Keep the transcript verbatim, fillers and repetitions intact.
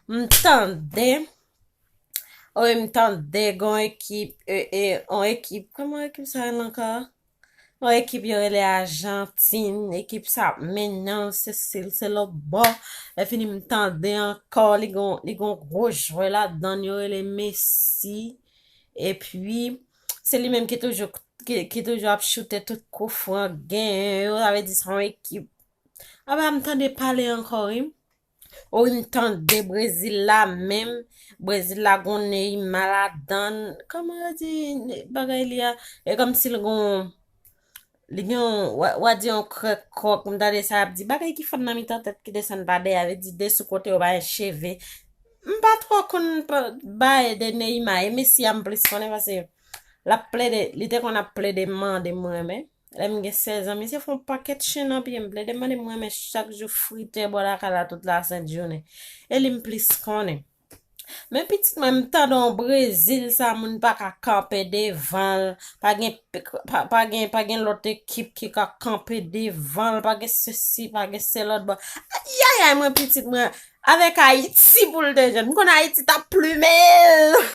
M tande, wi, m tande gen yon ekip, e, e, yon ekip, kòman ekip sa rele ankò? Yon ekip yo rele Ajantin, ekip sa ap mennen l, se sil, se lòt bò. Lè fini m tande ankò, li gon, li gon gwo jwè ladan l, yo rele Messi. Epi, se li menm ki toujou, ki, ki toujou ap choute tout kou fran genyen yo, sa vle di se yon ekip. Apa m tande pale ankò, wi. Wi, m tande Brezil la menm. Brezil la gon Neymar ladan l. Kòman yo di bagay li a? E kòmsi l gon, li gen yon, w a, w a di yon krèk kòk. M tande sa y ap di. Bagay ki fèt nan mitan tèt ki desann pa dèyè. Vle di de sou kote yo pa gen cheve. M pa twò konn pa, bay de Neymar. E Messi a m plis konnen paske l ap plede, li te konn ap plede mande m renmen. Lè m gen sèz an, misye fè yon pakèt chen nan pye m, plede mande m renmen chak jou, frite bò lakay la tout lasent jounen. E li m plis konnen. Men pitit mwen, m tande yon Brezil sa, moun pa ka kanpe devan l, pa gen, pa, pa gen, pa gen lòt ekip ki ka kanpe devan l, pa gen sesi, pa gen selòt bò. Ayayay, mwen pitit mwen, avèk Ayiti pou l te jwenn. M konn Ayiti t ap plimen l.